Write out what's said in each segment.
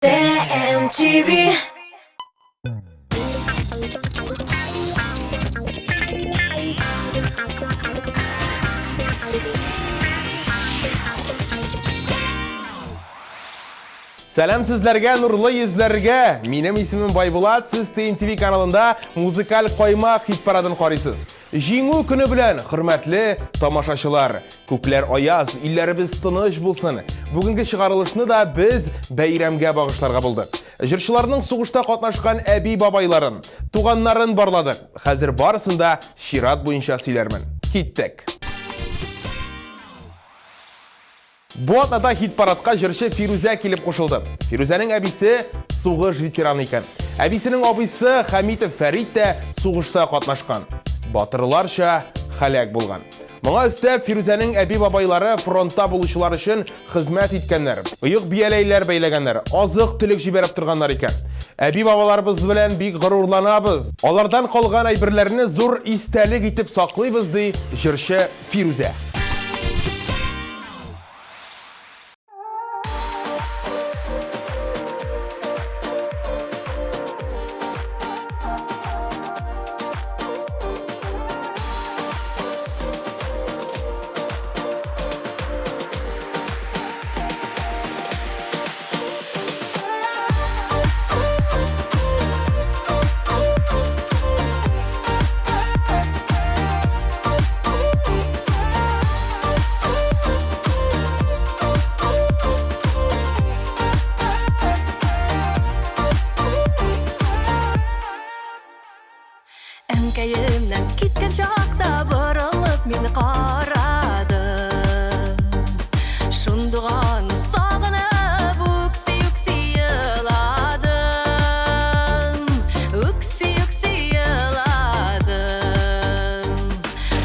TMTV. Сәлам сезләргә, нурлы йөзләргә! Минем исемем Байбулат, сез TNTV каналында музыкаль каймак хит-парадын карыйсыз. Җиңү көне белән, хөрмәтле тамашачылар! Күкләр аяз, илләребез тыныч булсын. Бүгенге чыгарылышны да без бәйрәмгә багышларга булдык. Җырчыларның сугышта катнашкан әби-бабайларын, туганнарын барладык. Хәзер барысын да чират буенча сөйләрмен. Киттек! Бу атнада хит-парадка җырчы Фирүзә килеп кушылды. Фирүзәнең әбисе сугыш ветераны икән. Әбисенең абыйсы Хәмитов Фәрит тә сугышта катнашкан. Батырларча һәлак булган. Моңа өстәп, Фирүзәнең әби-бабайлары фронтта булучылар өчен хезмәт иткәннәр. Оек-бияләйләр бәйләгәннәр, азык-төлек җибәреп торганнар икән. Әби-бабаларыбыз белән бик горурланабыз. Алардан калган әйберләрне зур истәлек итеп саклыйбыз, ди җырчы Фирүзә. Әнкәемнән киткән чакта борылып мин карадым. Шундук аны сагынып үкси-үкси еладым. Үкси-үкси еладым.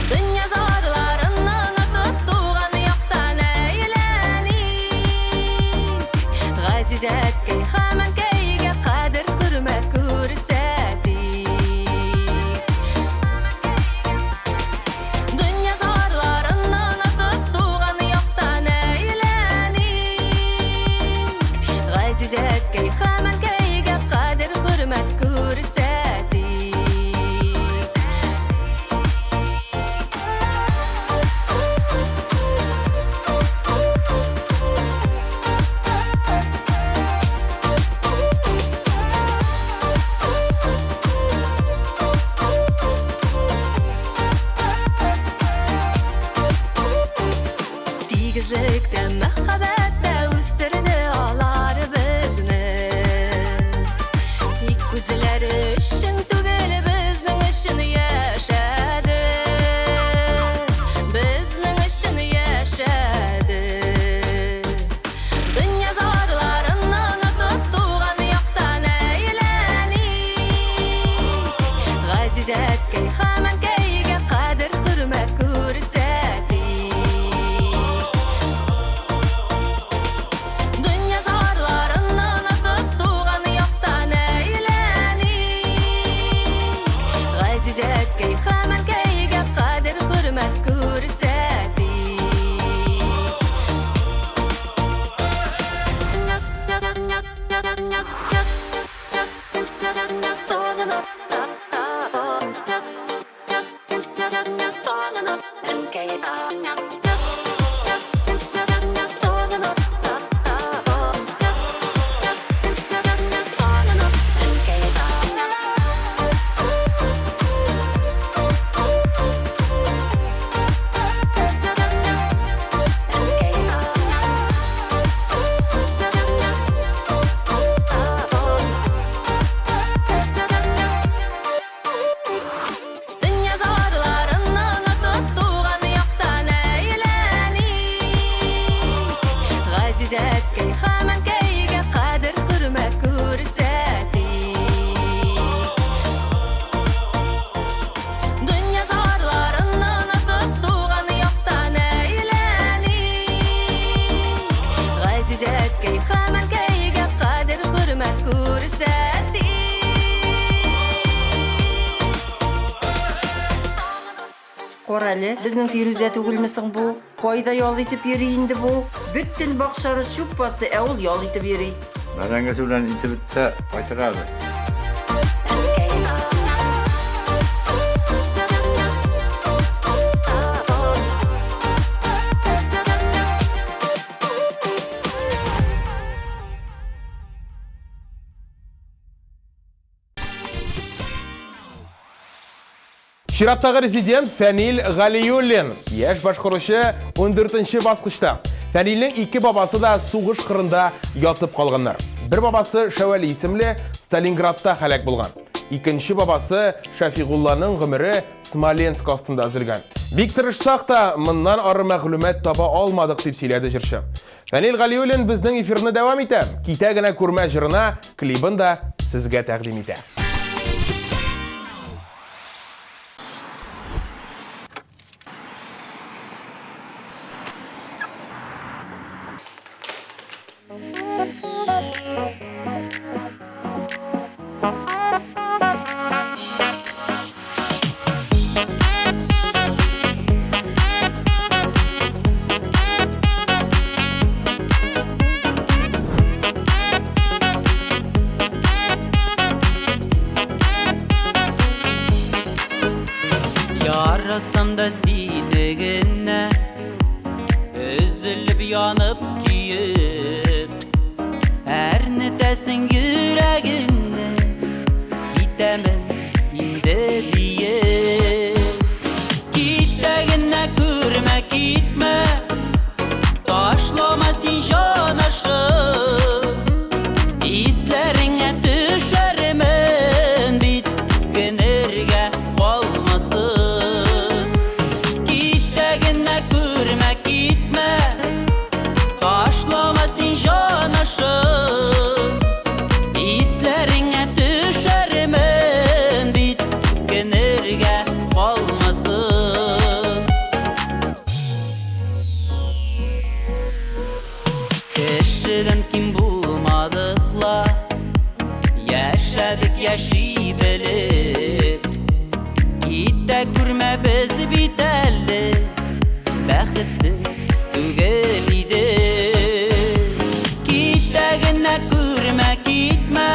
Дөнья зарларын онытып туган яктан әйләник. Газиз әткәй һәм әнкәйгә кадер-хөрмәт күрсәтик. Дөнья зарларын онытып туган яктан әйләник. Газиз әткәй һәм әнкәйгә кадер-хөрмәт күрсәтик. Тигезлектә, мәхәббәттә үстерде алар безне. Тик үзләре өчен түгел, безнең өчен яшәде. Безнең өчен яшәде. Дөнья зарларын онытып туган яктан әйләник. Газиз әткәй һәм әнкәйгә кадер-хөрмәт күрсәтик. Дөнья зарларын онытып туган яктан әйләник. Газиз әткәй һәм әнкәйгә кадер-хөрмәт күрсәтик. Дөнья зарларын онытып туган яктан әйләник. Газиз әткәй һәм әнкәйгә кадер-хөрмәт күрсәтик. Дөнья зарларын онытып туган яктан әйләник. Газиз әткәй һәм әнкәйгә кадер-хөрмәт күрсәтик. Карале, безнең Фирүзә түгелме соң бу? Кайда ял итеп йөри инде бу? Бөтен бакчаны чүп басты, ә ул ял итеп йөри. Бәрәңгесе белән ите бетсә, кайтыр әле. Чираттагы резидент Фәнил Галиуллин. Яшь башкаручы 14 баскычта. Фәнилнең ике бабасы да сугыш кырында ятып калганнар. Бер бабасы Шәвәли исемле Сталинградта һәлак булган. Икенче бабасы Шәфигулланың гомере Смоленск астында өзелгән. Бик тырышсак та, моннан ары мәгълүмат таба алмадык, дип сөйләде җырчы. Фәнил Галиуллин безнең эфирны дәвам итә. Китә генә күрмә җырына клибын да сезгә тәкъдим итә. Яратсам да сине генә Өзелеп янып көеп Әрнетәсең йөрәгемне Китәмен инде диеп Китә генә күрмә, китмә Ташлама син җанашым Исләреңә төшәрмен бит Генергә калмасын Китә генә күрмә, китмә Ташлама син җанашым Исләреңә төшәрмен бит Генергә калмасын Кешедән ким булмадык ла Яшәдек яши белеп Китә күрмә без бит әле Бәхетсез түгел идек Китә генә күрмә, китмә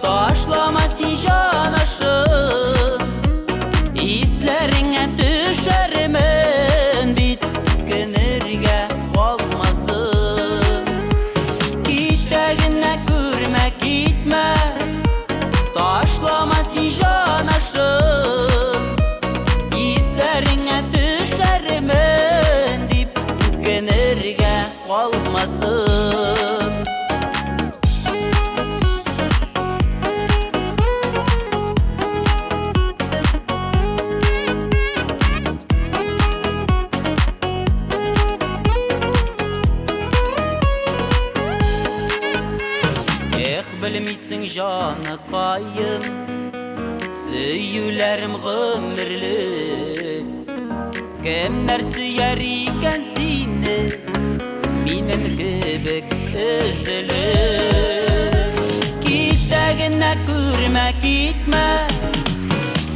Ташлама син җанашым Исләреңә төшәрмен бит Кенергә калмасын Китә генә күрмә, китмә Ташлама син җанашым Исләреңә төшәрмен дип Үкенергә калмасын Эх, белмисең җаныкаем, Сөюләрем гомерлек. Кемнәр сөяр икән сине, Минем кебек өзелеп? Китә генә күрмә, китмә,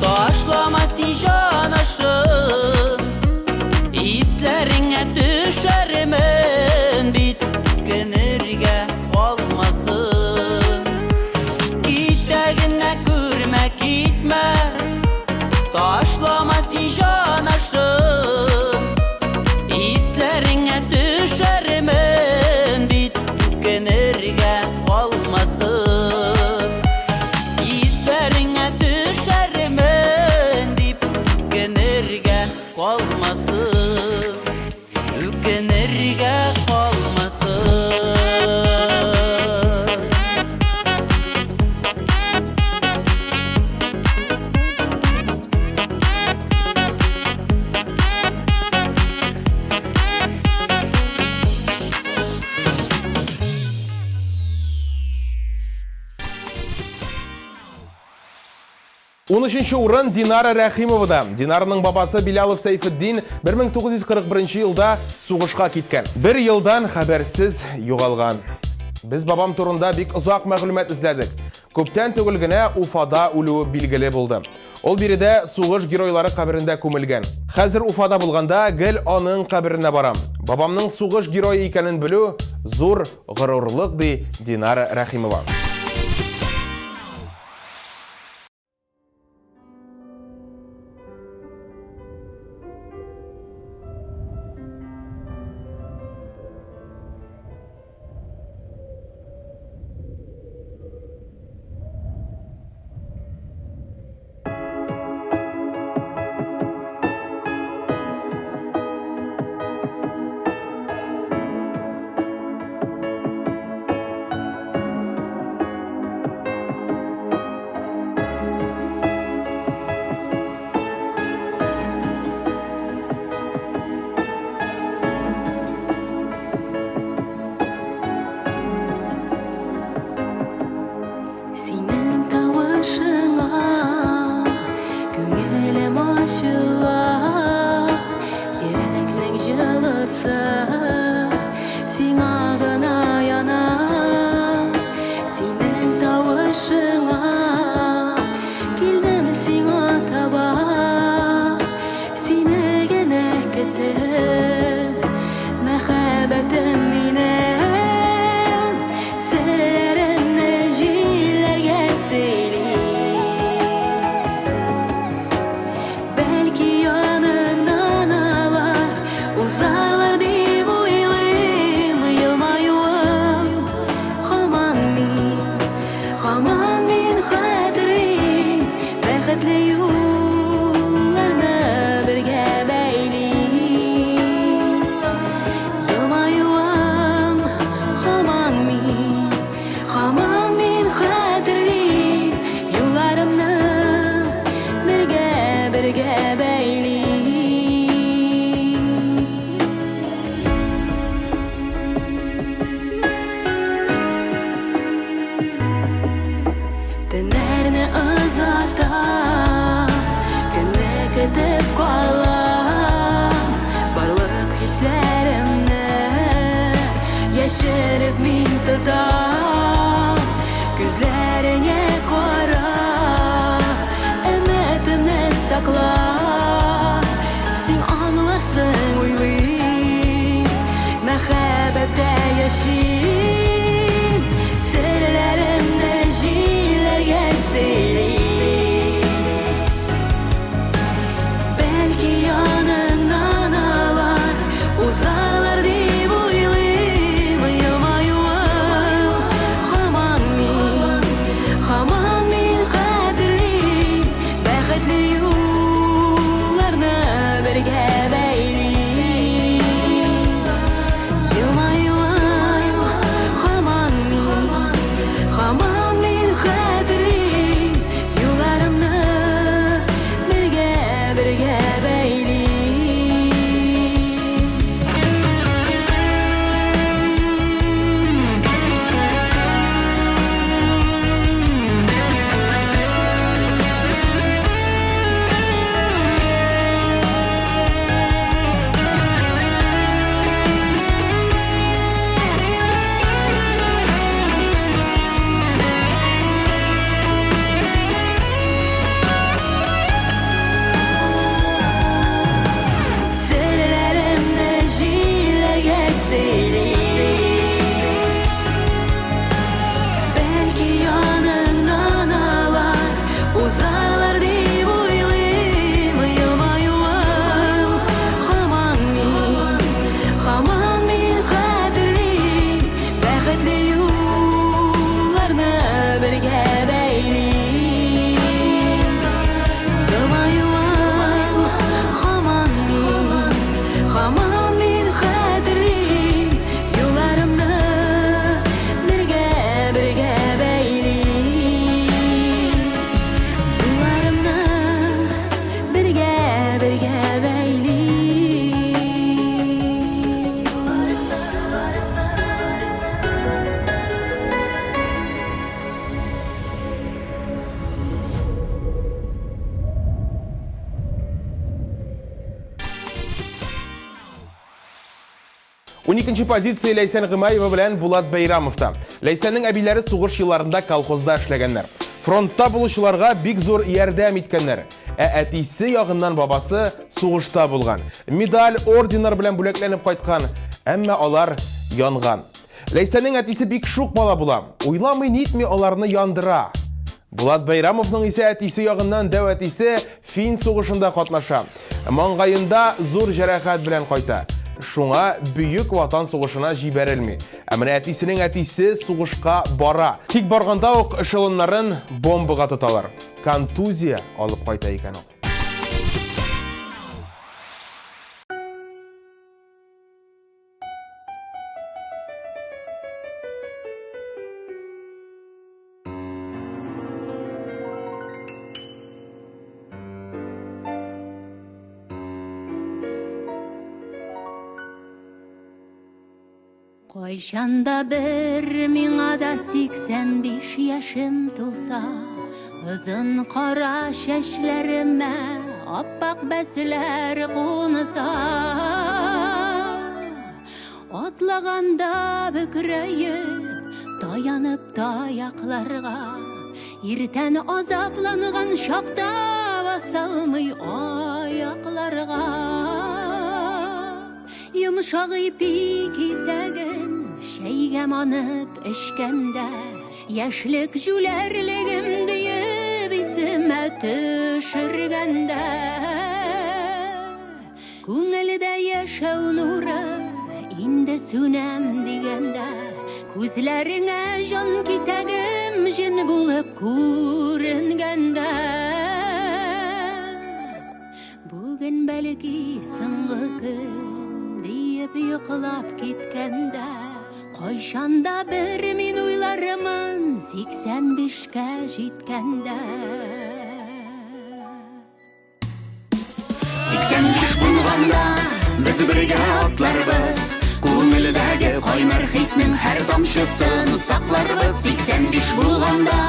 Ташлама син җанашым. Исләреңә төшәрмен бит, Кенергә калмасын. Китә генә күрмә, китмә, Ташлама син җанашым. Исләреңә төшәрмен бит, Үкенергә калмасын. Исләреңә төшәрмен дип, Үкенергә калмасын. Үкенергә калмасын. Унөченче урын Динара Рәхимовада. Динараның бабасы Билалов Сәйфетдин 1941 елда сугышка киткән. Бер елдан хәбәрсез югалган. Без бабам турында бик озак мәгълүмат эзләдек. Күптән түгел генә Уфада үлүе билгеле булды. Ул биредә сугыш геройлары каберендә күмелгән. Хәзер Уфада булганда гел аның каберенә барам. Бабамның сугыш герое икәнен белү зур горурлык, ди Динара Рәхимова. 12 позиция Ләйсән Гыймаева белән Булат Бәйрамовта. Ләйсәннең әбиләре сугыш елларында колхозда эшләгәннәр. Фронтта булучыларга бик зур ярдәм иткәннәр. Ә әтисе ягыннан бабасы сугышта булган. Медаль, орденнар белән бүләкләнеп кайткан. Әмма алар янган. Ләйсәннең әтисе бик шук бала була. Уйламый нитми аларны яндыра. Булат Бәйрамовның исә әтисе ягыннан дәү әтисе фин сугышында катнаша. Маңгаенда зур җәрәхәт белән кайта. Шуңа Бөек Ватан сугышына җибәрелми. Ә менә әтисенең әтисе сугышка бара. Тик барганда ук эшелоннарын бомбага тоталар. Контузия алып кайта икән ул. Кайчан да бер миңа да 85 яшем тулса, озын кара чәчләремә аппак бәсләр кунса, атлаганда бөкрәеп, таянып таякларга, иртән азапланган чакта басалмый аякларга. Йомшак ипи кисәген чәйгә манып эчкәндә, яшьлек җүләрлегем диеп исемә төшергәндә, күңелдә яшәү нуры инде сүнәм дигәндә, күзләреңә җан кисәгем җен булып күренгәндә. Бүген бәлки соңгы көн диеп йоклап киткәндә, кайчан да бер мин уйлармын 85-кә җиткәндә. 85 булганда без бергә атларбыз, күңелдәге кайнар хиснең һәр тамчысын сакларбыз. 85 булганда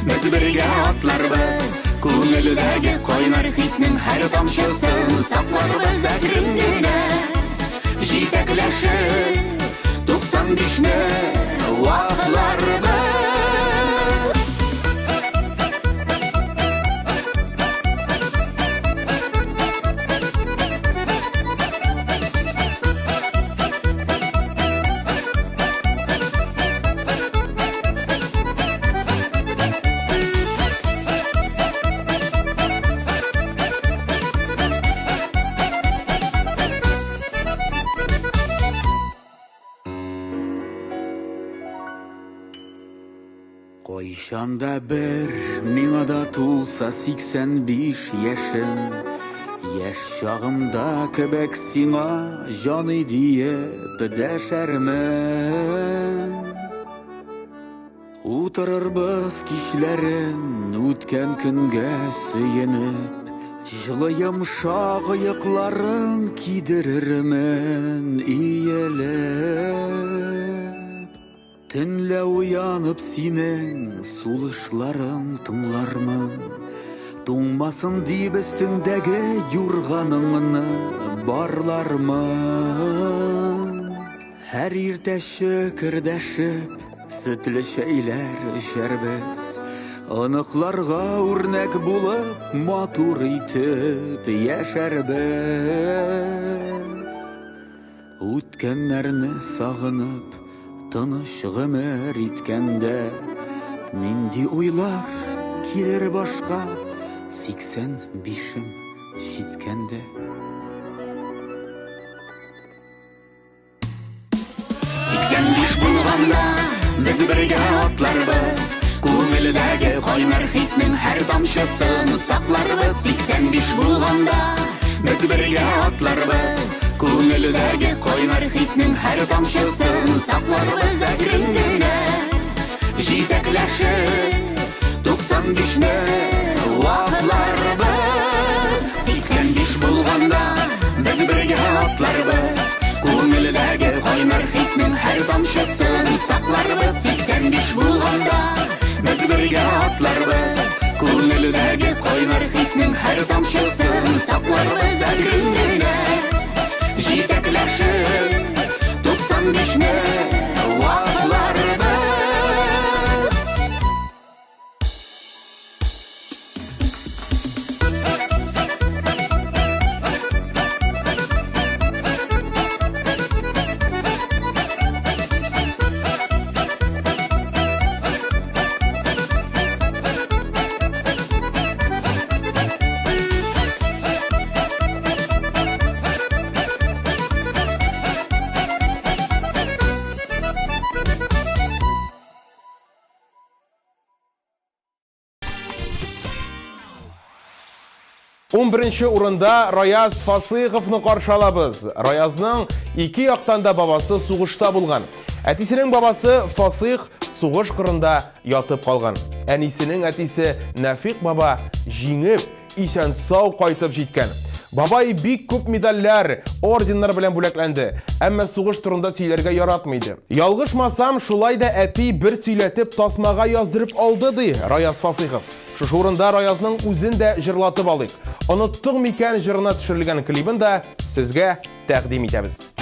без бергә атларбыз, күңелдәге кайнар хиснең һәр тамчысын сакларбыз. Әкрен генә җитәкләшеп 95-не вакларбыз. Кайчан да бер миңа да тулса 85 яшем, яшь чагымда кебек сиңа җаный диеп дәшәрмен. Утырырбыз кичләрен үткән көнгә сөенеп, җылы йомшак оекларың кидерермен иелеп. Төнлә уянып синең сулышларың тыңлармын, туңмасын дип өстеңдәге юрганыңны барлармын. Һәр иртә чөкердәшеп сөтле чәйләр эчәрбез, оныкларга үрнәк булып матур итеп яшәрбез. Үткәннәрне сагынып тыныч гомер иткәндә, нинди уйлар килер башка 85-ем җиткәндә. 85 булганда без бергә атларбыз, күңелдәге кайнар хиснең һәр тамчысын сакларбыз. 85 булганда без бергә атларбыз, күңелдәге кайнар хиснең һәр тамчысын сакларбыз. Әкрен генә җитәкләшеп 95-не вакларбыз. 85 булганда без бергә атларбыз, күңелдәге кайнар хиснең һәр тамчысын сакларбыз. 85 булганда без бергә атларбыз, күңелдәге кайнар хиснең һәр тамчысын сакларбыз. Әкрен генә җитәкләшеп 11 урында Раяз Фасыйховны каршы алабыз. Раязның ике яктан да бабасы сугышта булган. Әтисенең бабасы Фасыйх сугыш кырында ятып калган. Әнисенең әтисе Нәфик баба җиңеп, исән-сау кайтып җиткән. Бабай бик күп медальләр, орденнар белән бүләкләнде, әмма сугыш турында сөйләргә яратмый иде. Ялгышмасам, шулай да әти бер сөйләтеп тасмага яздырып алды, ди Раяз Фасыйхов. Шушы урында Раязның үзен дә җырлатып алыйк. Оныттың микән җырына төшерелгән клибын да сезгә тәкъдим итәбез.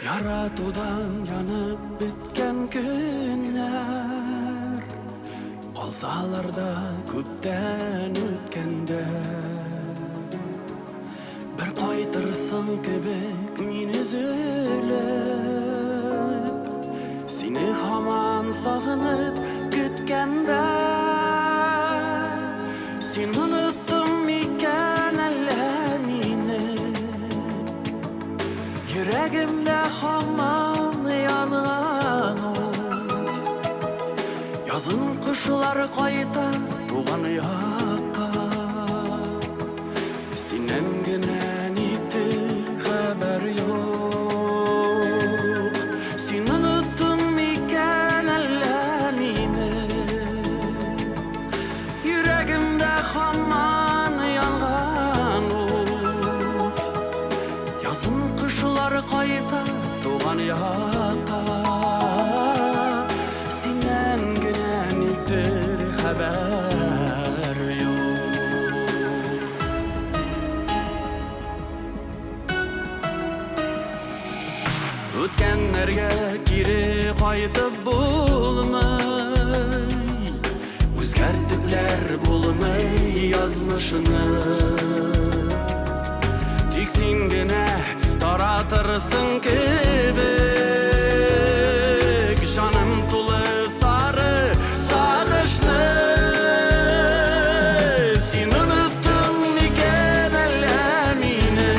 Яратудан янып беткән көннәр Калсалар да күптән үткәндә Бер кайтырсың кебек мин өзелеп Сине һаман сагынып көткәндә Син оныттың микән әллә мине Йөрәгемдә һаман янган ут Язын кошлар кайта туган якка Синнән генә никтер хәбәр юк Син оныттың микән әллә мине Йөрәгемдә һаман янган ут Язын кошлар кайта туган якка Синнән генә никтер хәбәр юк Үткәннәргә кире кайтып булмый Үзгәртепләр булмый язмышны Тик син генә таратырсың кебек Җаным тулы сары сагышны Син оныттың микән әллә мине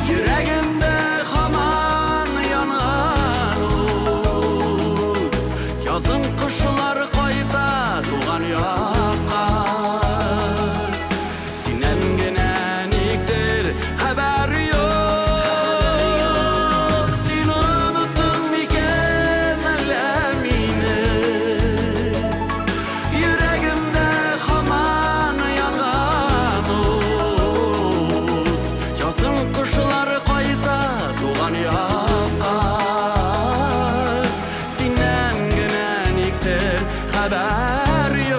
Йөрәгемдә һаман янган ут Язын кошлар кайта туган якка Синнән генә никтер хәбәр юк Син оныттың микән әллә мине Йөрәгемдә һаман янган ут Язын кошлар кайта туган якка Синнән генә никтер хәбәр юк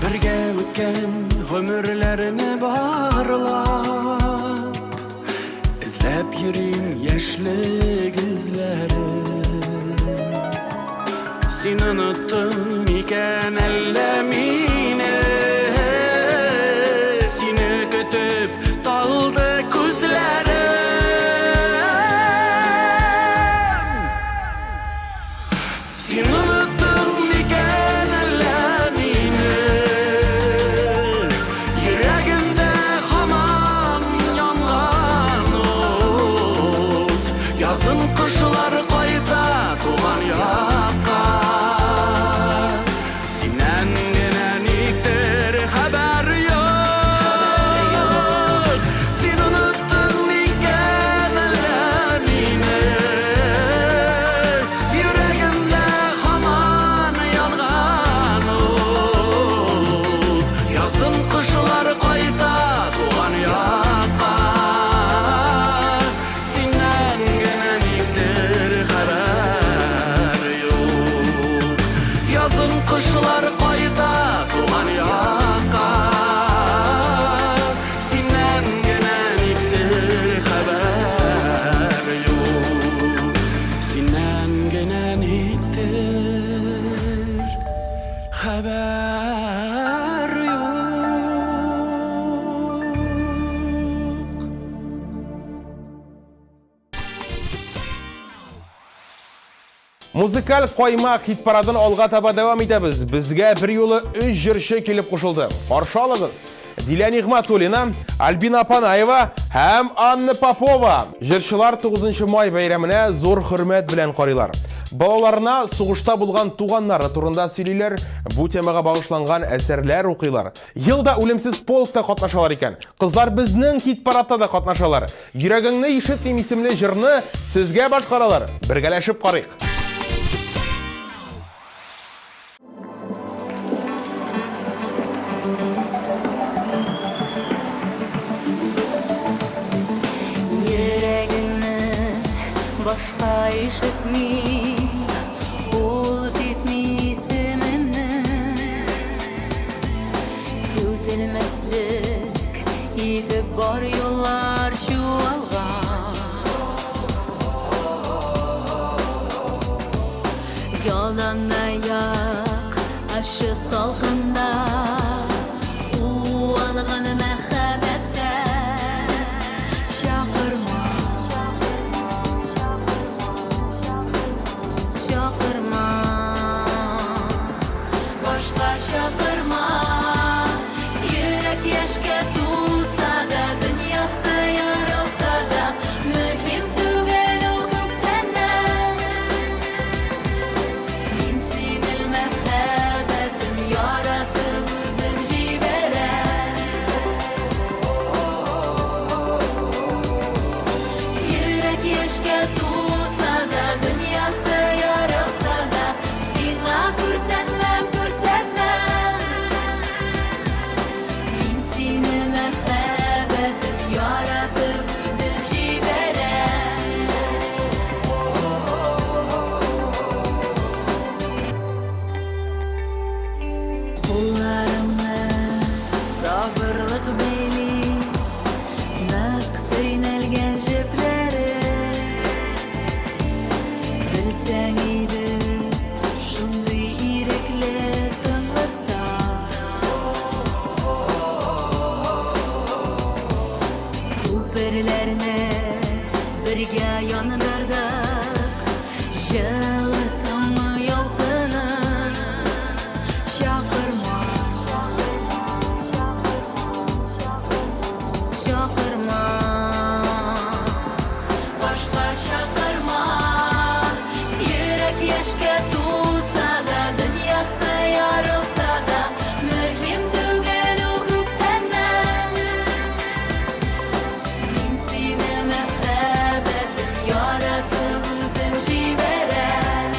Бергә үткән гомерләрне барлап Эзләп йөрим яшьлек эзләрен Син оныттың микән әллә мине Сине көтеп талды күзләрем Син оныттың микән әллә мине Йөрәгемдә һаман янган ут Язын кошлар кайта туган якка Синнән Музыкаль каймак хит-парадын алга таба дәвам итәбез. Безгә берьюлы өч җырчы килеп кушылды. Каршы алыгыз. Дилә Нигъмәтуллина, Альбина Панаева һәм Анна Попова. Җырчылар 9 май бәйрәменә зур хөрмәт белән карыйлар. Балаларына сугышта булган туганнары турында сөйлиләр, бу темага багышланган әсәрләр укыйлар. Ел да Үлемсез полкта катнашалар икән. Кызлар безнең хит-парадта да катнашалар. Йөрәгеңне ишетмим исемле җырны сезгә башкаралар. Бергәләшеп карыйк. Йөрәгеңне башка ишетмим, ул типми исемемне. Сүтелмәслек итеп бар юллар чуалган. Яланаяк ачы салкында уалган мәхәббәттә чакырма, чакырма, башка чакырма. Йөрәк яшькә тулса да, дөньясы ярылса да, мөһим түгел ул күптәннән. Мин сине мәхәббәтем яратып үзем җибәрәм. Йөрәк яшькә тулса да, дөньясы ярылса да, сиңа күрсәтмәм, күрсәтмәм. Мин сине мәхәббәтем яратып үзем җибәрәм. Кулларымны сабырлык бәйли, нык төйнәлгән җепләре. Белсәң иде, шундый ирекле тынлыкта. Күперләрне бергә яндырдык, җылы таңы ялкынын. Чакырма, чакырма, башка чакырма. Йөрәк яшькә тулса да, дөньясы ярылса да, мөһим түгел ул күптәннән. Мин сине мәхәббәтем яратып үзем җибәрәм.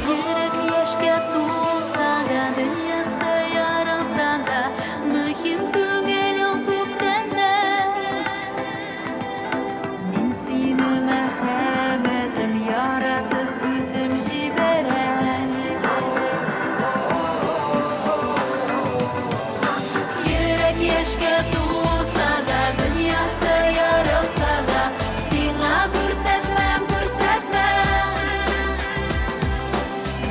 Йөрәк яшькә тулса да, дөньясы ярылса да, мөһим түгел ул күптәннән. Мин сине мәхәббәтем яратып үзем җибәрәм. Йөрәк яшькә тулса да, дөньясы ярылса да, сиңа күрсәтмәм, күрсәтмәм.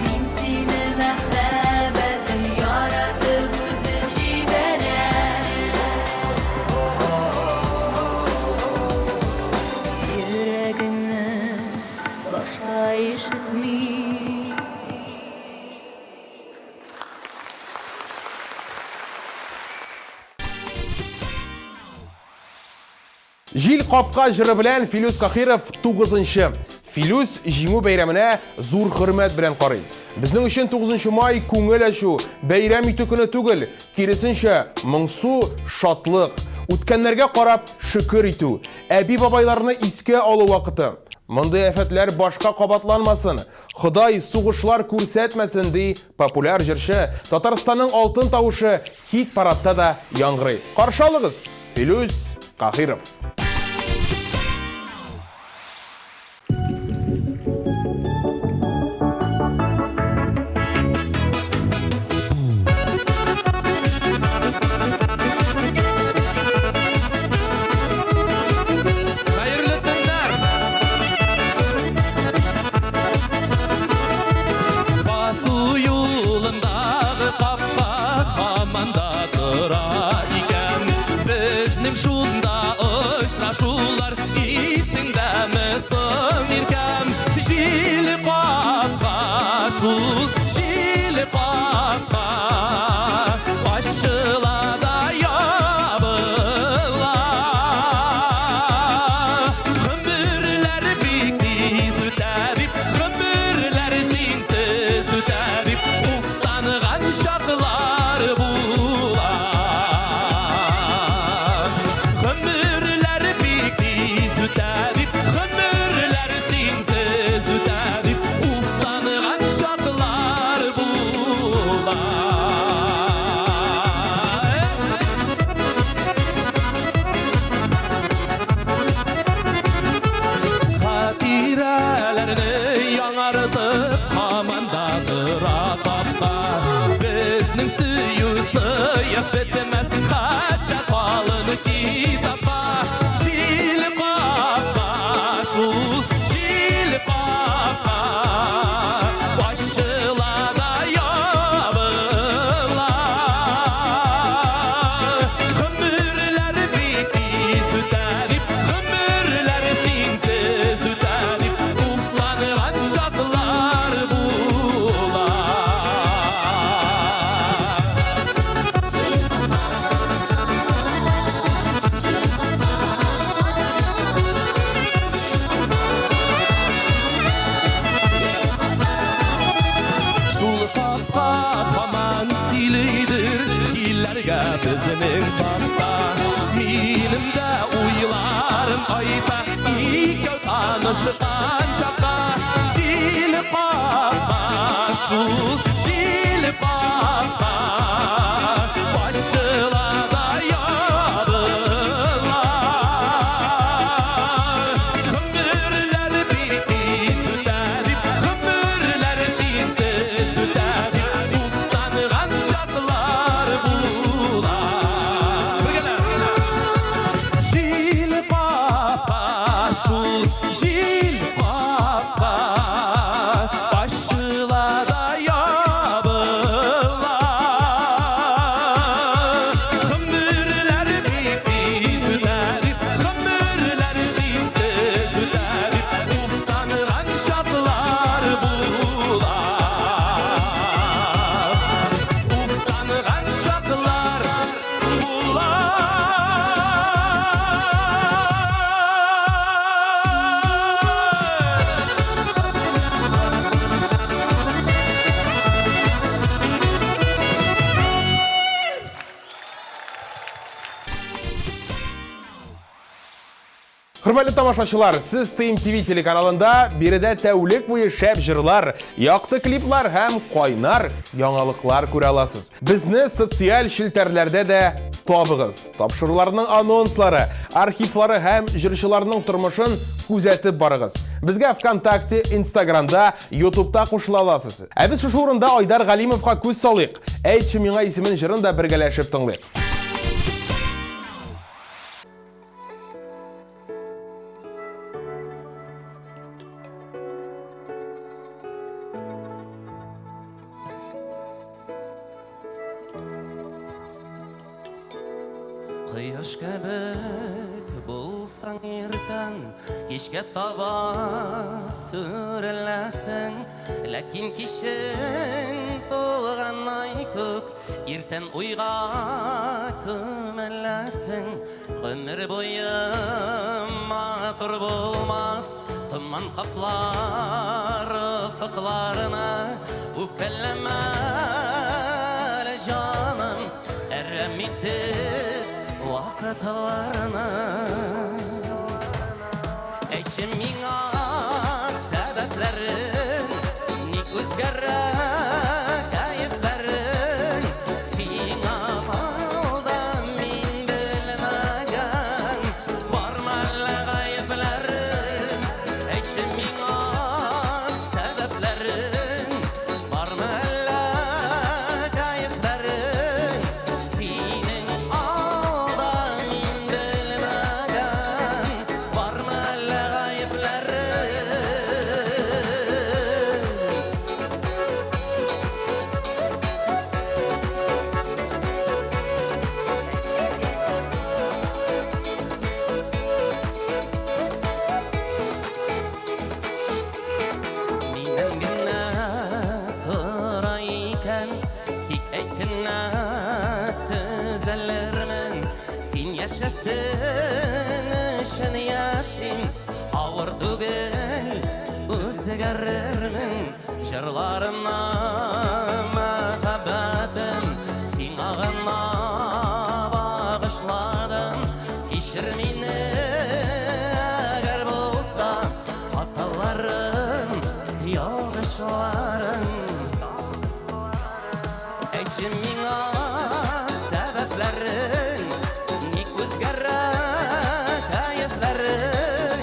Мин сине мәхәббәтем яратып үзем җибәрәм. Йөрәгеңне башка ишетмим. Җил капка җыры белән Филүс Кахиров 9-нчы. Филүс җиңү бәйрәменә зур хөрмәт белән карый. Безнең өчен 9 май күңел ачу, бәйрәм итү көне түгел, киресенчә, моңсу шатлык, үткәннәргә карап шөкер итү, әби-бабайларны искә алу вакыты. Мондый афәтләр башка кабатланмасын, Ходай сугышлар күрсәтмәсен, ди популяр җырчы, Татарстанның алтын тавышы хит-парадта да яңгырый. Каршы алыгыз, Филүс Кахиров. Бергә безнең бакса. Минем дә уйларым айта, икәү танышкан чакка. Җил кага, шул җил кага, башыла да ябыла. Гомерләр бик тиз үтә дип, гомерләр синсез үтә дип, уфтанган чаклар була. Бергәләп. Җил кага, шул җил кага, башыла да ябыла. Гомерләр бик тиз үтә дип, гомерләр синсез үтә дип, уфтанган чаклар була. Уфтанган чаклар була. Хөрмәтле тамашачылар, сез TMTV телеканалында биредә тәүлек буе шәп җырлар, якты клиплар һәм кайнар яңалыклар күрә аласыз. Безне социаль челтәрләрдә дә табыгыз. Тапшыруларның анонслары, архивлары һәм җырчыларның тормышын күзәтеп барыгыз. Безгә ВКонтакте, Инстаграмда, Ютубта кушыла аласыз. Ә без шушы урында Айдар Галимовка күз салыйк. Әйтче миңа исемен җырын да бергәләшеп тыңлыйк. Кояш кебек булсаң иртән, кичкә таба сүреләсең, ләкин кичен тулган ай күк, иртән уйга күмеләсең. Гомер буе матур булмас, томан каплар офыкларны. Үпкәләмә әле, җаным, әрәм итеп вакытларны. Әйтче миңа сәбәпләрен, ник үзгәрә кәефләрең? Сиңа алда мин белмәгән бармы әллә гаепләрем? Әйтче миңа сәбәпләрен, бармы әллә гаепләрең? Синең алда мин белмәгән бармы әллә гаепләрем? Миннән генә тора икән, тик әйт кенә, төзәлермен. Син яшәсен өчен яшим, авыр түгел, үзгәрермен. Җырларымны, мәхәббәтем, сиңа гына багышладым. Кичер мине, әгәр булса хаталарым, ялгышларым. Әйтче миңа сәбәпләрен, ник үзгәрә кәефләрең?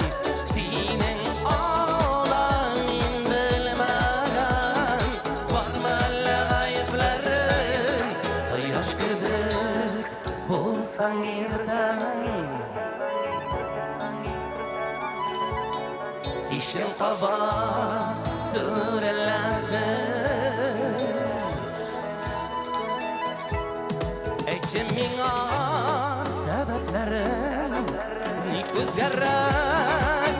Синең алда мин белмәгән бармы әллә гаепләрең? Кояш кебек булсаң иртән, кичен кабат сүреләсең. Әйтче миңа сәбәпләрен, ник үзгәрә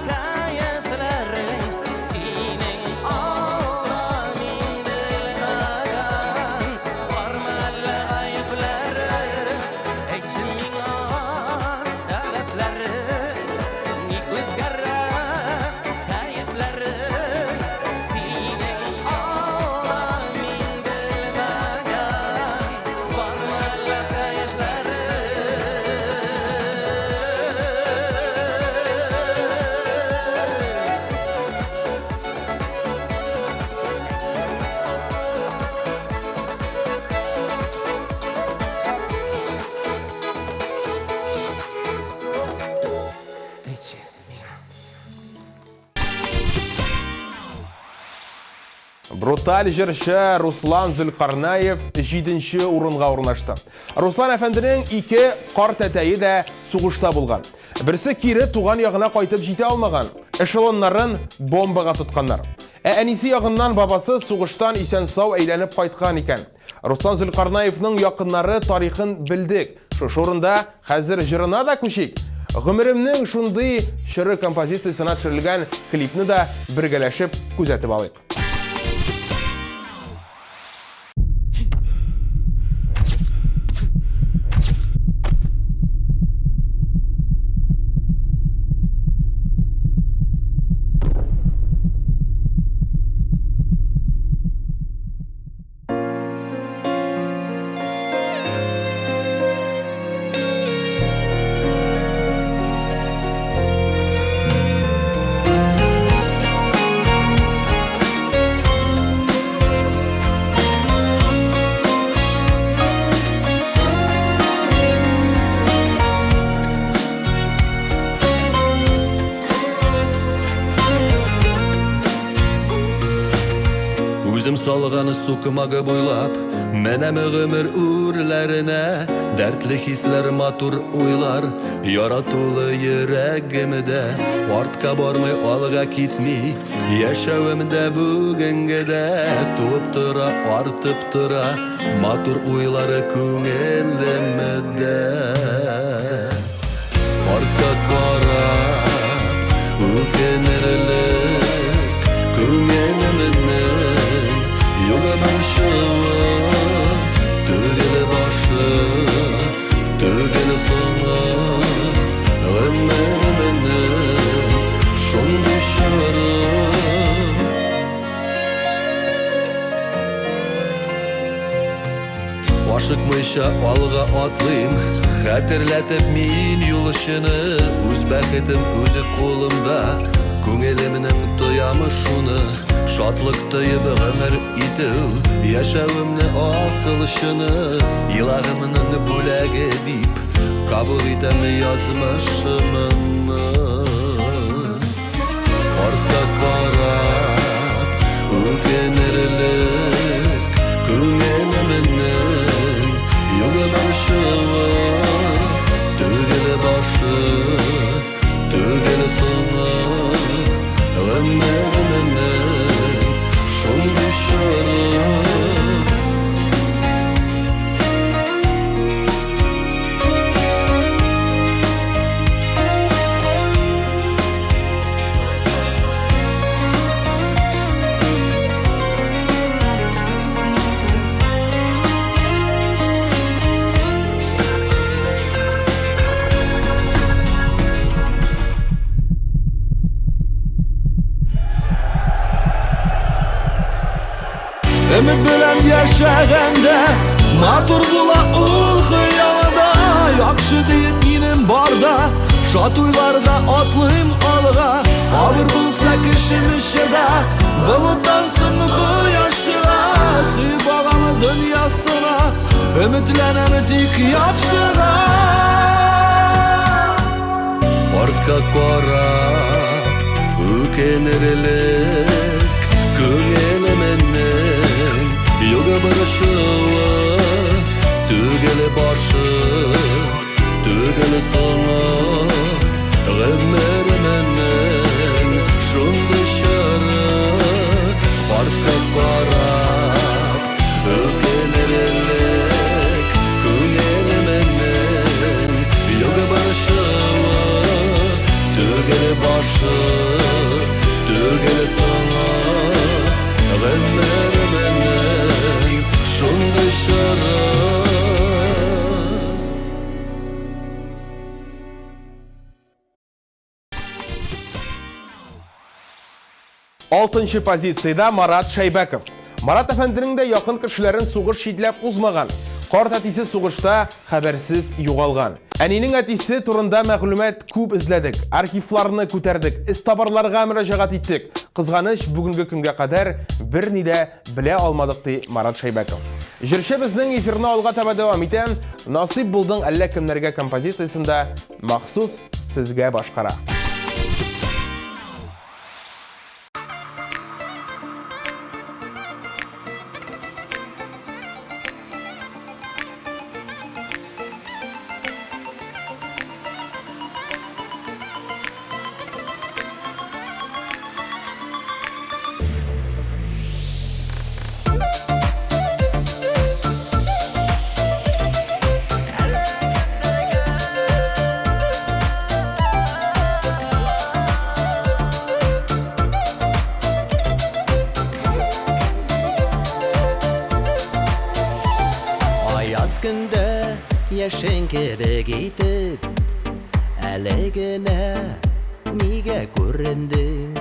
кәефләрең? Синең алда мин белмәгән бармы әллә гаепләрең? Әйтче миңа сәбәпләрен, ник үзгәрә кәефләрең? Синең алда мин белмәгән бармы әллә кәефләрең? Бруталь җырчы Руслан Зөлкарнаев җиденче урынга урнашты. Руслан әфәнденең ике карт әтәе дә сугышта булган. Берсе кире туган ягына кайтып җитә алмаган. Эшелоннарын бомбага тотканнар. Ә әнисе ягыннан бабасы сугыштан исән-сау әйләнеп кайткан икән. Руслан Зөлкарнаевның якыннары тарихын белдек. Шушы урында хәзер җырына да күчик. Гомеремнең шундый чоры композициясенә төшерелгән клипны да бергәләшеп күзәтеп алыйк. Үзем салган сукмагы буйлап Менәм гомер үрләренә Дәртле хисләр, матур уйлар Яратулы йөрәгемдә Артка бармый, алга китми Яшәвемдә бүгенгедә Туып тора, артып тора Матур уйлары күңелемдә Артка карап үкенерлек Күңелемнең югы борчуы Түгел башы, түгел соңы Гомеремнең шундый чоры. Ашыкмыйча алга атлыйм, хәтерләтеп мин юлчыны. Үз бәхетем үзе кулымда, күңелемнең тоямы шуны. Шатлык тоеп гомер итү, яшәвемне асыл чыны. Илаһымның бүләге дип, кабул итәм язмышымны. Артка карап үкенерлек күңелемнең югы борчуы. Түгел башы, түгел соңы, гомеремнең шундый чоры. Өмет белән яшәгәндә матур була ул хыялда. Яхшы диеп минем барда, шат уйларда атлыйм алга. Авыр булса кешем эчедә, болыттан соң кояш чыга. Сөеп багам дөньясына, өметләнәм тик яхшыга. Артка карап үкенерлек күңелемнең югы борчуы. Түгел башы, түгел соңы, гомеремнең шундый чоры. Артка карап үкенерлек күңелемнең югы борчуы. Түгел башы, түгел соңы, гомеремнең шундый чоры. Алтынчы позициядә Марат Шәйбәков. Марат әфәнденең дә якын кешеләрен сугыш читләп узмаган. Карт әтисе сугышта хәбәрсез югалган. Әнинең әтисе турында мәгълүмат күп эзләдек, архивларны күтәрдек, эзтабарларга мөрәҗәгать иттек. Кызганыч, бүгенге көнгә кадәр берни дә белә алмадык, ди Марат Шәйбәков. Җырчы безнең эфирны алга таба дәвам итә. Насыйп булдың әллә кемнәргә композициясендә махсус сезгә башкара. Яшен кебек итеп Әле генә нигә күрендең?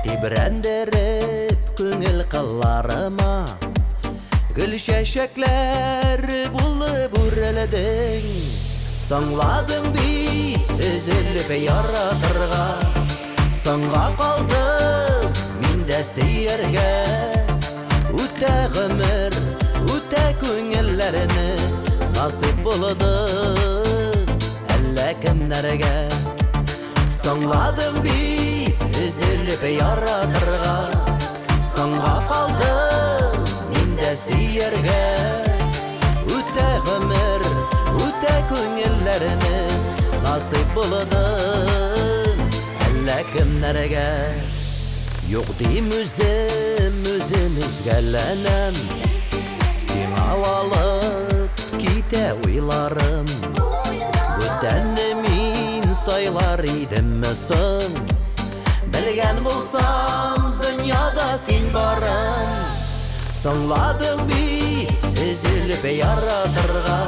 Тибрәндереп күңел кылларыма Гөл чәчәкләр булып үрелдең. Соңладың бит өзелеп яратырга, Соңга калдым мин дә сөяргә. Үтә гомер, үтә күңелләрне, Насыйп булды әллә кемнәргә. Соңладың бит өзелеп яратырга, Соңга калдым мин дә сөяргә. Үтә гомер, үтә күңелләрне, Насыйп булды әллә кемнәргә. Юк дим үзем, үзем өзгәләнәм, Сиңа алып китә уйларым. Бүтәнне мин сайлар идемме соң? Белгән булсам, дөньяда син барың. Соңладың бит өзелеп яратырга,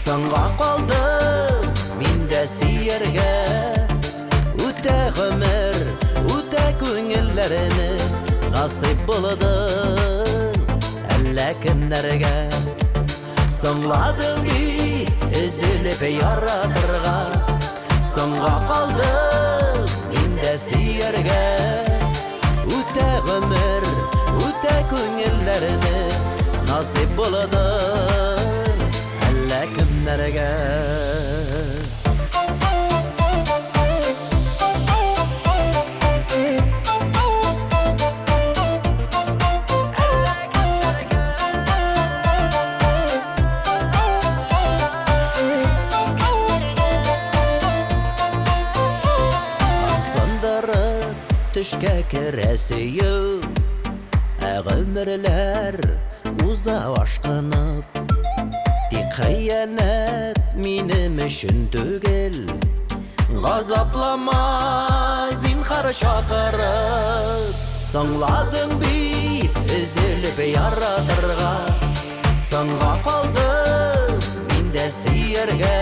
Соңга калдым мин дә сөяргә. Үтә гомер, үтә күңелләрне, Насыйп булды әллә кемнәргә. Соңладың бит өзелеп яратырга, Соңга калдым мин дә сөяргә. Үтә гомер, үтә күңелләрне, Насыйп булды әллә кемнәргә. Сындырып төшкә керә сөю, Ә гомерләр уза ашкынып. Тик хыянәт минем өчен түгел, Газаплама зинһар чакырып. Соңладың бит өзелеп яратырга, Соңга калдым мин дә сөяргә.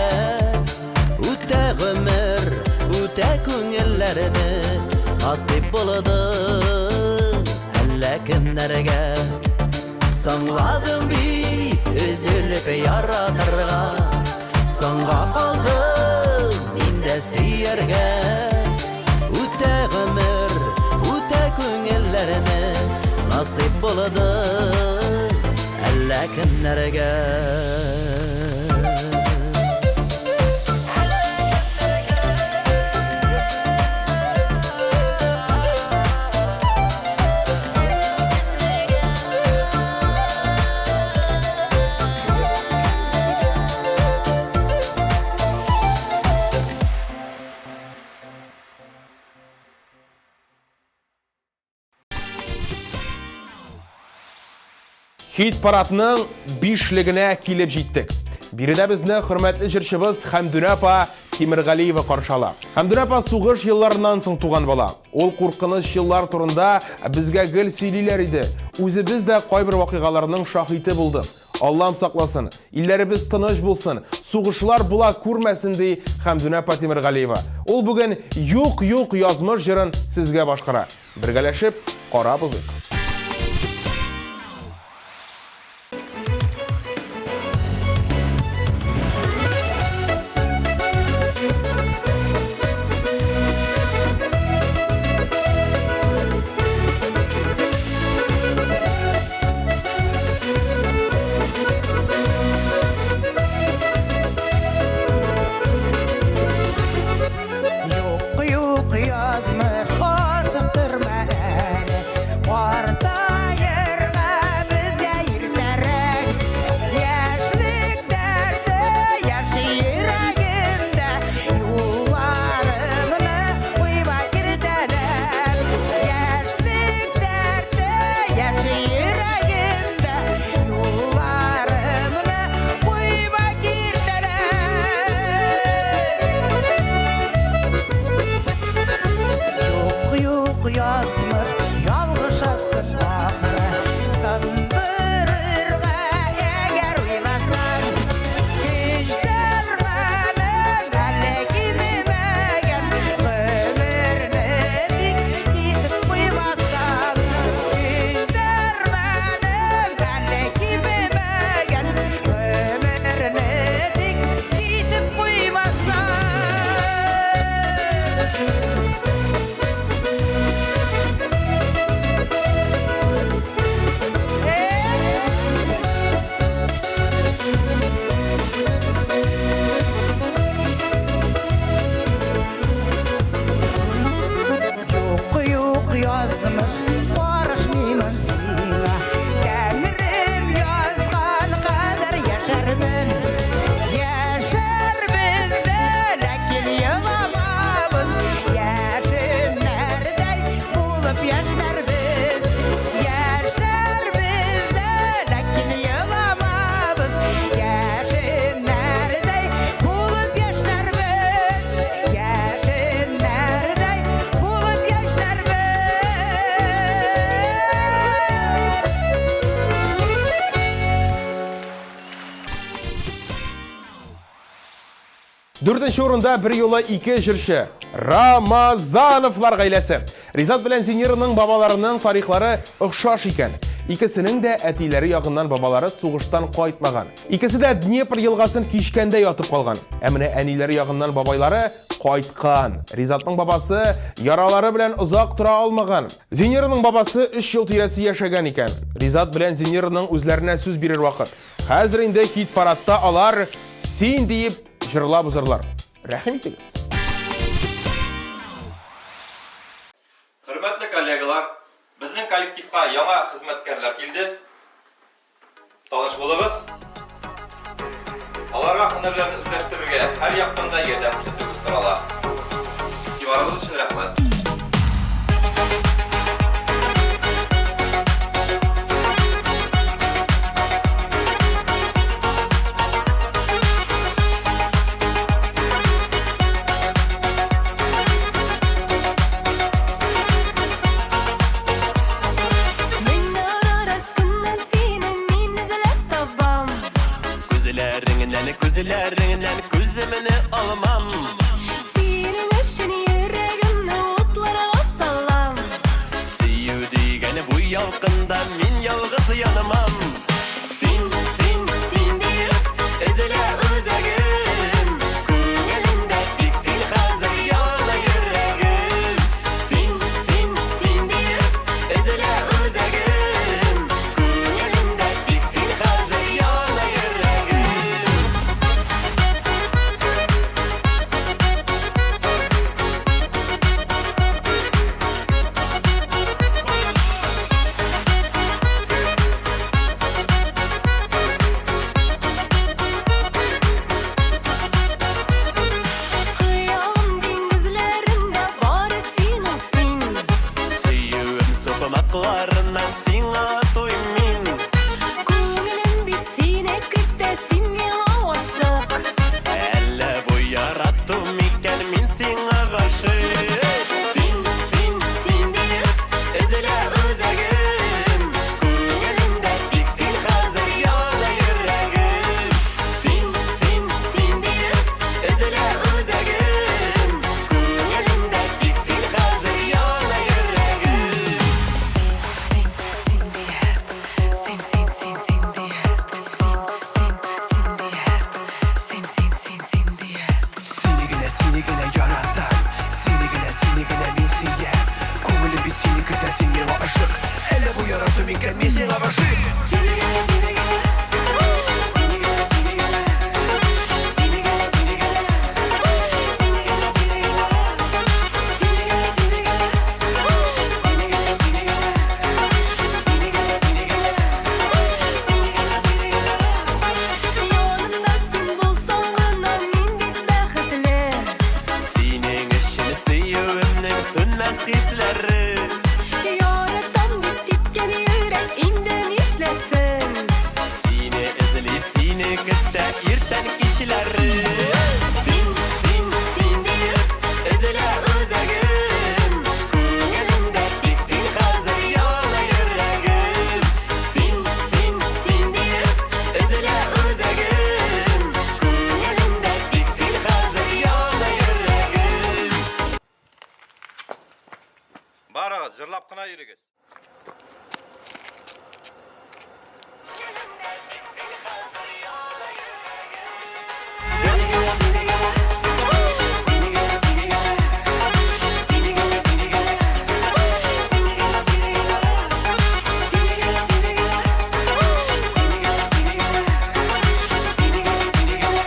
Үтә гомер, үтә күңелләрне, Насыйп булды әллә кемнәргә. Соңладың бит өзелеп яратырга, Соңга калдым мин дә сөяргә. Үтә гомер, үтә күңелләрне, Насыйп булды әллә кемнәргә. Хит парадның бишлегенә килеп җиттек. Биредә безне хөрмәтле җырчыбыз Хәмдүнә апа Тимергалиева каршы ала. Хәмдүнә апа сугыш елларыннан соң туган бала. Ул куркыныч еллар турында безгә гел сөйлиләр иде. Үзебез дә кайбер вакыйгаларның шаһиты булдык. Аллам сакласын, илләребез тыныч булсын, сугышлар була күрмәсен, ди Хәмдүнә апа Тимергалиева. Ул бүген Юк, юк язмыш җырын сезгә башкара. Бергәләшеп карап узыйк. Юк, юк, язмыш, ашыктырма әле. Дүртенче урында берьюлы ике җырчы, Рамазановлар гаиләсе. Ризат белән Зинираның бабаларының тарихлары охшаш икән. Икесенең дә әтиләре ягыннан бабалары сугыштан кайтмаган. Икесе дә Днепр елгасын кичкәндә ятып калган. Ә менә әниләре ягыннан бабайлары кайткан. Ризатның бабасы яралары белән озак тора алмаган. Зинираның бабасы өч ел тирәсе яшәгән икән. Ризат белән Зинираның үзләренә сүз бирер вакыт. Хәзер инде хит-парадта алар Син диеп җырлап узарлар. Рәхим итегез. Хөрмәтле коллегалар, безнең коллективка яңа хезмәткәрләр килде. Таныш булыгыз. Аларга һөнәрләрен үзләштерергә һәр яктан да ярдәм күрсәтүегез сорала. Игътибарыгыз өчен рәхмәт. Меңнәр арасыннан сине мин эзләп табам. Күзләреңнән, күзләреңнән күземне алмам. Синең өчен йөрәгемне утларга салам. Сөю дигән бу ялкында мин ялгыз янмам. Син, син, син диеп өзелә үзәгем. Күңелемдә тик син хәзер яна йөрәгем. Син, син, син диеп өзелә үзәгем. Күңелемдә тик син хәзер яна йөрәгем. Хыялым диңгезләрендә бары син ул син. Сөюем сукмакларыннан сиңа туймын мин. Күңелем бит сине көтә, син миңа гашык. Әллә бу ярату микән мин сиңа гашыйк. Син, син, син диеп өзелә үзәгем. Күңелемдә тик син хәзер яна йөрәгем. Син, син, син диеп өзелә үзәгем. Күңелемдә тик син хәзер яна йөрәгем. Син, син диеп, син, син, син, син диеп, син, син, син диеп, син, син, син, син диеп. Сине генә, сине генә яратам. Сине генә, сине генә мин сөям. Күңелем бит сине көтә, син миңа ышык. Әллә бу ярату микән, мин сиңа гашыйк. Сине генә, сине генә, сине генә, сине генә, сине генә, сине генә, сине генә, сине генә, сине генә, сине генә, сине генә, сине генә, сине генә, сине генә, сине генә, сине генә. Янымда син булсаң гына мин бит бәхетле. Синең өчен сөюемнең сүнмәс хисләре. Яратам дип типкән йөрәк инде нишләсен? Сине эзли, сине көтә иртән кичләре. Син, син, син диеп өзелә үзәгем. Күңелемдә тик син хәзер яна йөрәгем. Син, син, син диеп өзелә үзәгем. Күңелемдә тик син хәзер яна йөрәгем. Барыгыз, җырлап кына йөрегез. Сине генә, сине генә, сине генә, сине генә, сине генә, сине генә, сине генә, сине генә, сине генә, сине генә, сине генә, сине генә, сине генә, сине генә, сине генә, сине генә.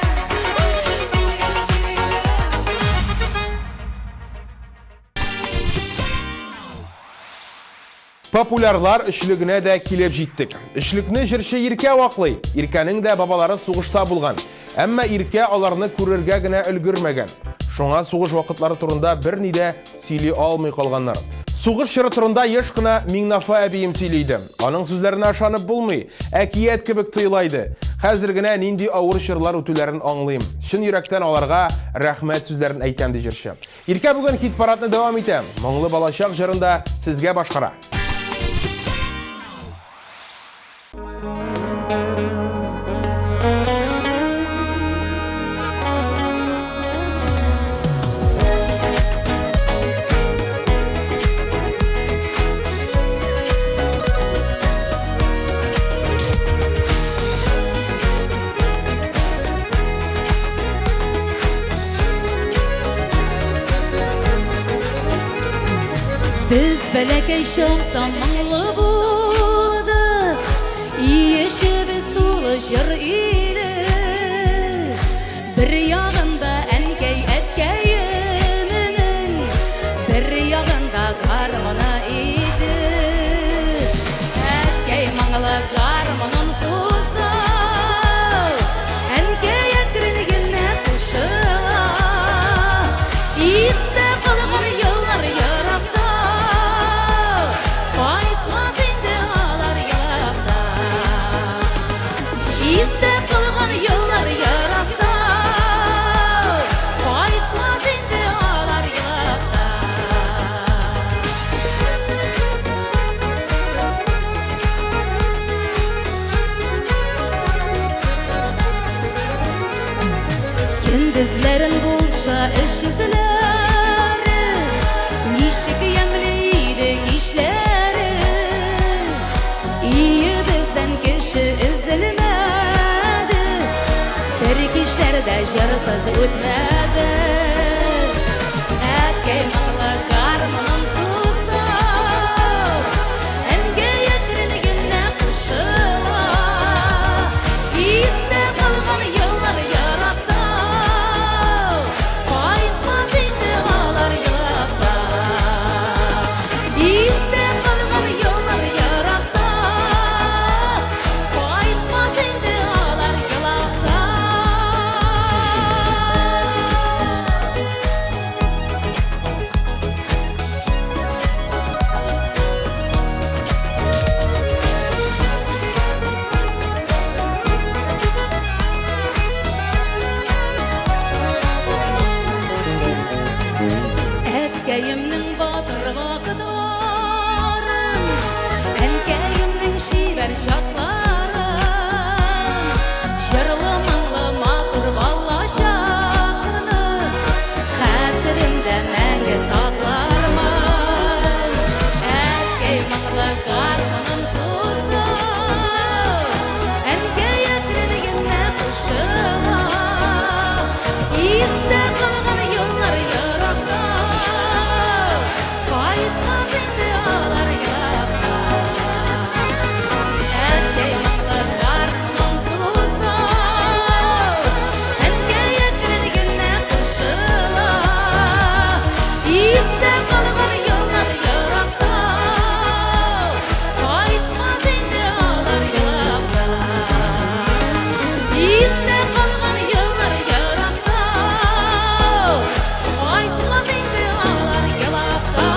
Популярлар өчлегенә дә килеп җиттек. Өчлекне җырчы Иркә ваклый. Иркәнең дә бабалары сугышта булган. Әмма Иркә аларны күрергә генә өлгермәгән. Шуңа сугыш вакытлары турында берни дә сөйли алмый калганнар. Сугыш чоры турында еш кына Миңнафа әбием сөйли иде. Аның сүзләренә ышанып булмый, әкият кебек тоела иде. Хәзер генә нинди авыр чорлар үтүләрен аңлыйм. Чын йөрәктән аларга рәхмәт сүзләрен әйтәм, ди җырчы. Иркә бүген хит-парадны дәвам итә. Моңлы балачак җырын да сезгә башкара. Бәләкәй чакта моңлы булдык, Өй эчебез тулы җыр иде. Бер ягында әнкәй әткәемнең, Бер ягында гармуны иде. Әткәй моңлы гармунын суза, Әнкәй әкрен генә кушыла. Истә калган еллар еракта, Кайтмас инде алар елап та. Истә калган еллар еракта, Кайтмас инде алар елап та. Көндезләрен булса эш эзләре, Ничек ямьле иде кичләре. Өебездән кеше өзелмәде, Бер кичләр дә җырсыз үтмәде. Әткәй моңлы гармунын суза, Әнкәй әкрен генә кушыла. Истә калган еллар еракта, Кайтмас инде алар елап та. Истә калган еллар еракта, Кайтмас инде алар елап та. Әткәемнең батыр вакытларын, Әнкәемнең чибәр чакларын, Җырлы моңлы матур балачакны Хәтеремдә мәңге саклармын. Әткәй моңлы гармунын суза, Әнкәй әкрен генә кушыла. Истә калган еллар еракта, Кайтмас инде алар елап та. Әткәй моңлы гармунын суза, Әнкәй әкрен генә кушыла. Истә калган еллар еракта, Кайтмас инде алар елап та. Истә калган еллар еракта, Кайтмас инде алар елап та.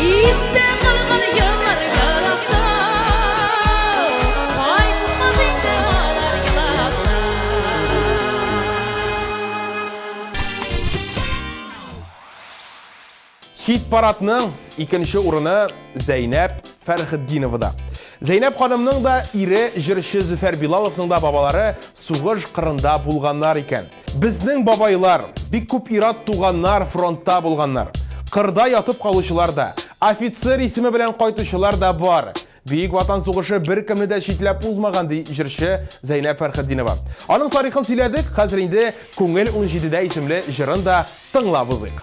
Истә калган еллар еракта, Кайтмас инде алар елап та. Хит-парадның икенче урыны Зәйнәп Фәрхетдиновада. Зәйнәп ханымның да ире җырчы Зөфәр Билаловның да бабалары сугыш кырында булганнар икән. Безнең бабайлар, бик күп ир-ат туганнар фронтта булганнар. Кырда ятып калучылар да, офицер исеме белән кайтучылар да бар. Бөек Ватан сугышы беркемне дә читләп узмаган, ди җырчы Зәйнәп Фәрхетдинова. Аның тарихын сөйләдек, хәзер инде Күңел 17дә исемле җырын да тыңлап узыйк.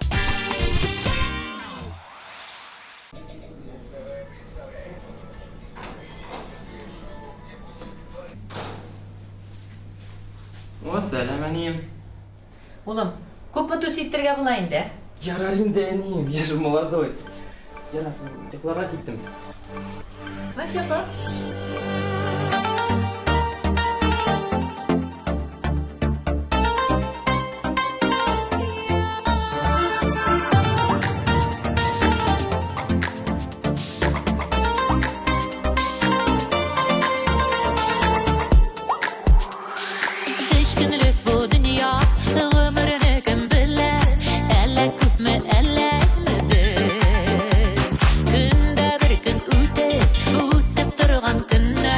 О, сәлам, әнием. Улым, күпме туй итәргә була инде? Ярар инде, әнием, я же молодой. Ярар, йокларга киттем. Нәрсә апа? Өч көнлек бу дөнья, гомерне кем белә, Әллә күпме, әллә әзмедер. Көндә бер көн үтеп, үтеп торган көннәр.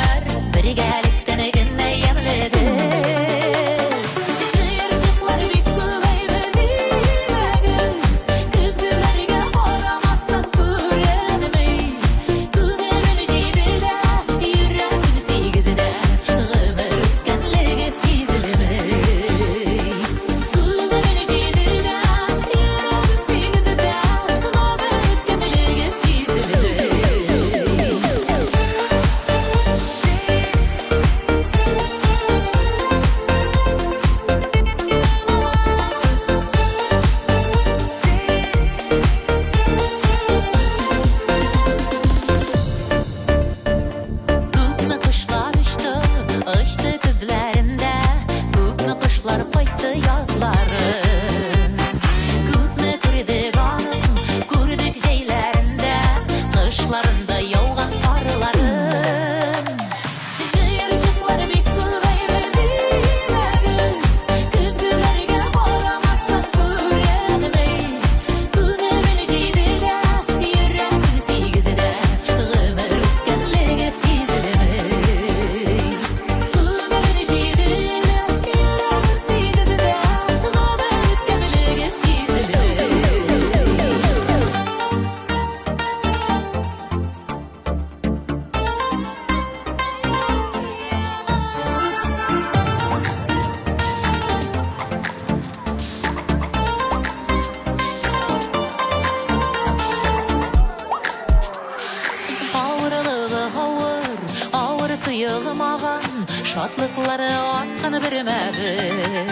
Шатлыклары арткан бермә-бер.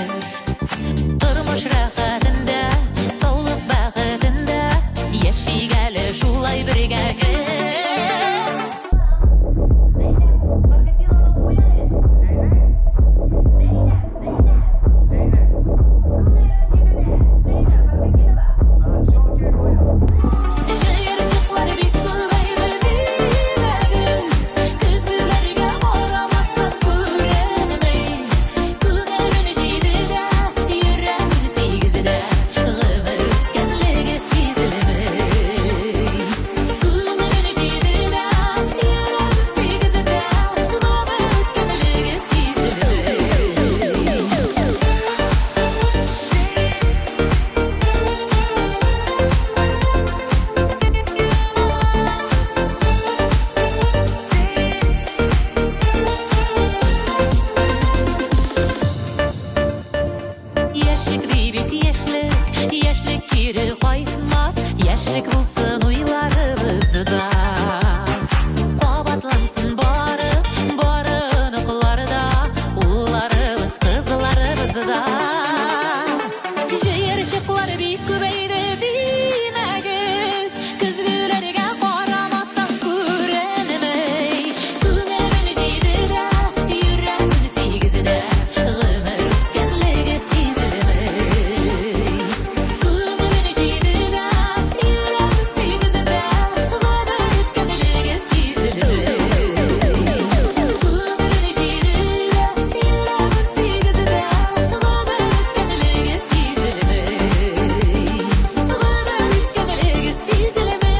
Тормыш рәхәтендә, саулык бәхетендә яшик әле шулай бергә гел. Җыерчыклар бик күбәйде димәгез, көзгеләргә карамасаң күренми. Күңелен җидедә, йөрәген сигездә, гомер үткәнлеге сизелми. Күңелен җидедә, йөрәген сигездә, гомер үткәнлеге сизелми. Яшьлек ди бит яшьлек, яшьлек кире кайтмас, яшьлек булсын уйларыбызда. Кабатлансын бары, бары оныклар да, улларыбыз, кызларыбыз да. Җыерчыклар бик күбәйде димәгез, көзгеләргә карамасаң күренми. Күңелен җидедә, йөрәген сигездә, гомер үткәнлеге сизелми. Күңелен җидедә, йөрәген сигездә, гомер үткәнлеге сизелми. Күңелен җидедә, йөрәген сигездә, гомер үткәнлеге сизелми. Гомер үткәнлеге сизелми.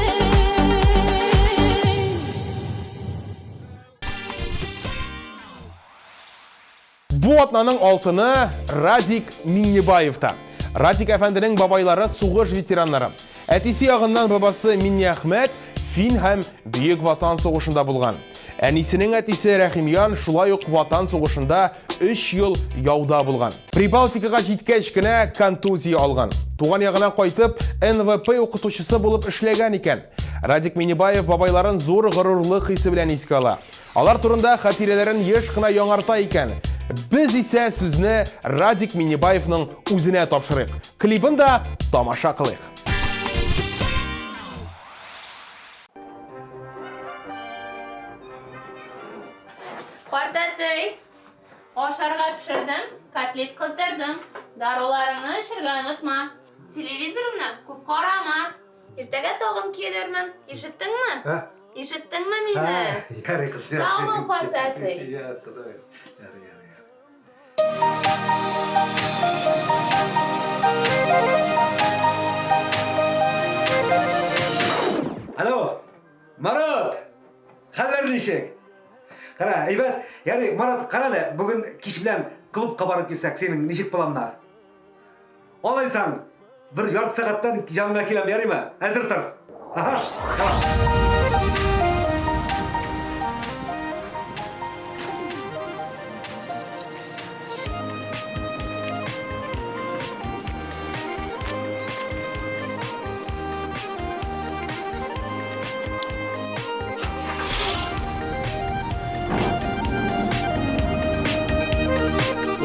Бу атнаның алтыны Радик Миннебаевта. Радик әфәнденең бабайлары сугыш ветераннары. Әтисе ягыннан бабасы Миннеәхмәт Фин һәм Бөек Ватан сугышында булган. Әнисенең әтисе Рәхимьян шулай ук Ватан сугышында 3 ел яуда булган. Прибалтикага җиткәч кенә контузия алган. Туган ягына кайтып, НВП укытучысы булып эшләгән икән. Радик Миннебаев бабайларын зур горурлык хисе белән искә ала. Алар турында хатирәләрен еш кына яңарта икән. Без исә сүзне Радик Миннебаевның үзенә тапшырыйк. Клибын да тамаша кылыйк. Картәтәй, ашарга пешердем, котлет кыздырдым. Даруларыңны эчәргә онытма. Телевизорны күп карама. Иртәгә тагын килермен. Ишеттеңме? Ә? Ишеттеңме мине? Ярый, кыз, ярый. Сау бул, картәтәй. Я, Ходай. Ярый, ярый, ярый. Алло, Марат! Хәлләр ничек? Кара, әйбәт. Ярый, Марат, кара әле, бүген кич белән клубка барып килсәк, синең ничек планнар? Алайсаң, бер ярты сәгатьтән яныңа киләм, ярыймы? Әзер тор. Ага. Давай.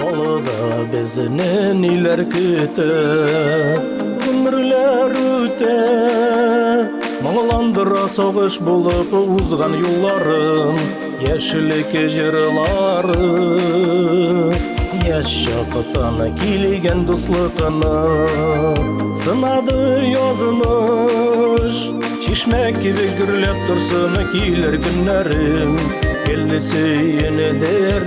Алда безне ниләр көтә, гомерләр үтә. Моңландыра сагыш булып узган юлларым, яшьлек җырлары. Яшь чактан килгән дуслыкны сынады язмыш. Чишмә кебек гөрләп торсын килер көннәрем, гел сөенедереп.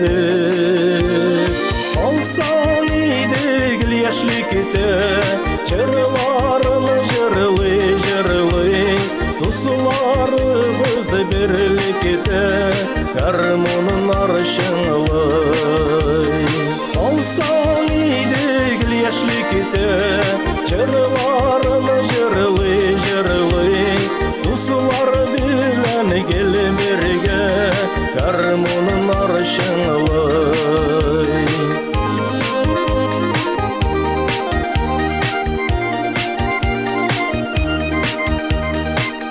Алсан иде гел яшьлектә, җырларын җырлый, җырлый. Дусларыбыз берлектә, гармуннар чыңлый. Алсан иде гел яшьлектә, җырларын җырлый, җырлый. Дуслар белән гел бергә, гармуннар чыңлый.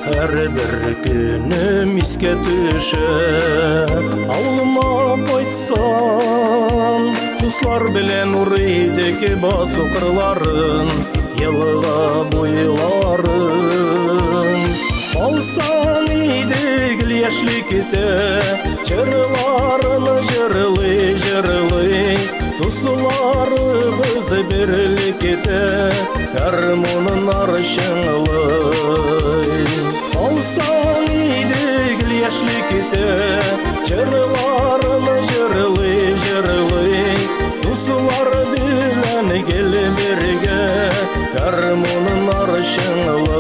Һәрбер көнем искә төшә. Авылыма кайтсам, дуслар белән урый идек басу кырларын, елга буйларын. Алсаң иде гел яшьлек итә, җырларын җырлый, җырлый. Дусларыбыз берлек итә, гармуннар чыңлый. Алсаң иде гел яшьлек итә, җырларын җырлый, җырлый. Дуслар белән гел бергә, гармуннар чыңлый.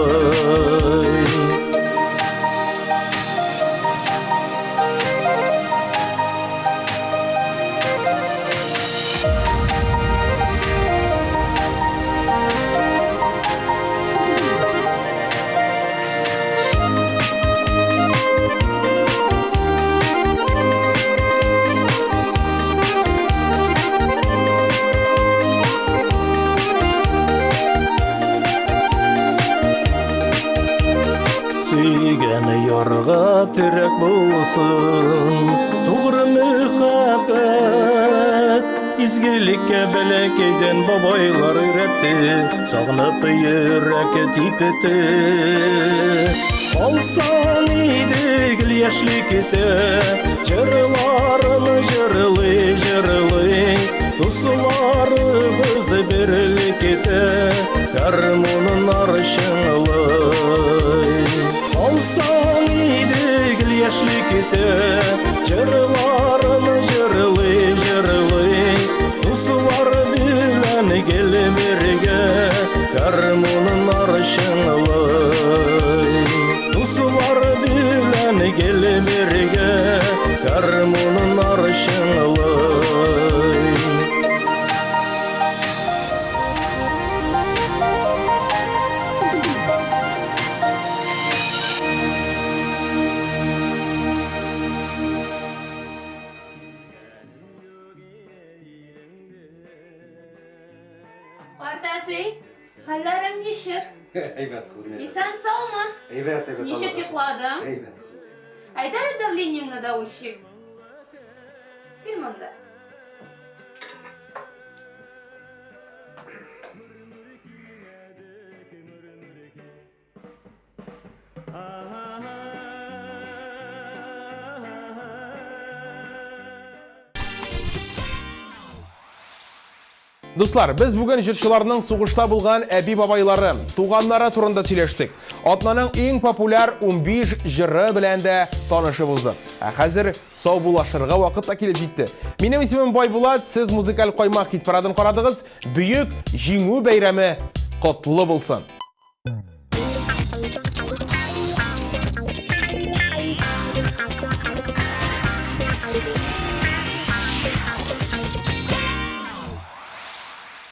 Сөйгән ярга терәк булсын, тугры мөхәббәт. Изгелеккә бәләкәйдән бабайлар өйрәтте, сагынып йөрәк типте. Алсаң иде гел яшьлек итә, җырларын җырлый, җырлый. Дусларыбыз берлек итә, гармуннар чыңлый. Алсаң иде гел яшьлек итә, җырларын җырлый, җырлый. Дуслар белән гел бергә, гармуннар чыңлый. Дуслар белән гел бергә, гармуннар чыңлый. Картәти, хәлләрең ничек? Әйбәт, кызым. Исән саумы? Әйбәт, әйбәт. Ничек Аллага шөкер. йокладың? Әйбәт, кызым. Әйдә әле давлениеңне дә үлчик. Бир монда. Дуслар, без бүген җырчыларның сугышта булган әби-бабайлары, туганнары турында сөйләштек. Атнаның иң популяр 15 җыры белән дә танышып уздык. Ә хәзер саубуллашырга вакыт та килеп җитте. Минем исемем Байбулат, сез музыкаль каймак хит парадын карадыгыз. Бөек Җиңү бәйрәме котлы булсын!